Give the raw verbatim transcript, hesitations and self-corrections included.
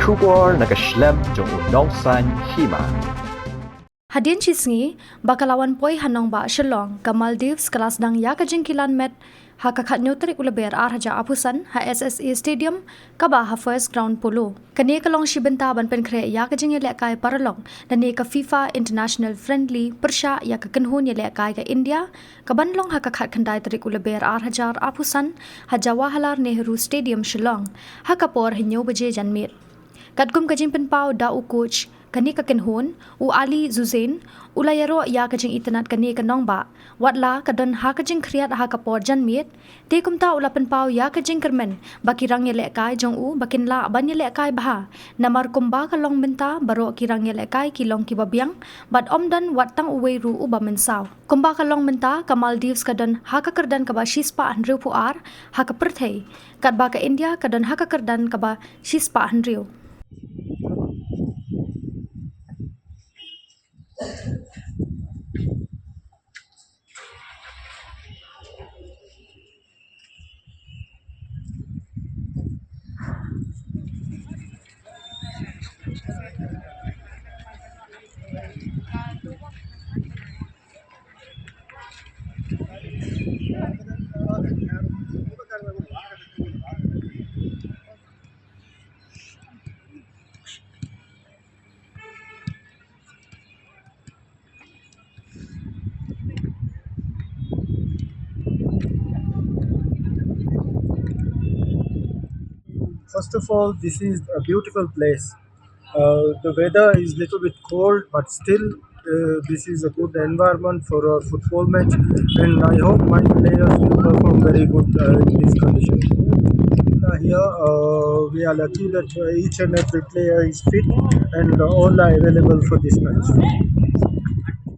Khubor na ka shlem jong u nongsan hima. Hadien shi sngi ba ka la wan poi ha nongbah Shillong, ka Maldives ka la sdang ïa ka jingkilan met ha ka khatñiew tarik u Lber ar hajar arphew san ha S S A Stadium, kaba ha First Ground Polo. Kane ka long shi bynta ban pynkhreh ïa ka jingïalehkai paralok lane ka FIFA International Friendly pyrshah ïa ka kynhun ïalehkai ka India, kaban long ha ka khatkhyndai tarik u Lber ar hajar arphew san ha Jawaharlal Nehru Stadium, Shillong, ha ka por hynñiew baje janmiet. Katkum ka jingpynpaw da u coach kane ka kynhun, u Ali Zuzain, u la ïaroh ïa ka jingitynnad kane ka nongbah, watla ka don ha ka jingkhriat ha ka por janmiet, te kumta u la pynpaw ïa ka jingkyrmen ba ki rangïalehkai jong u ba kin lah ban ïalehkai bha, namar kumba ka long mynta baroh ki rangïalehkai ki long kiba biang, bad ym don wat tang uwei ruh uba mynsaw. Kumba ka long mynta, ka Maldives ka don ha ka kyrdan kaba shispah hynriewphew ar ha ka pyrthei, katba ka India ka don ha ka kyrdan kaba shispah hynriew. First of all, this is a beautiful place. Uh, the weather is little bit cold, but still, uh, this is a good environment for a football match, and I hope my players will perform very good, uh, in this condition. Uh, here, uh, we are lucky that, uh, each and every player is fit and all are available for this match.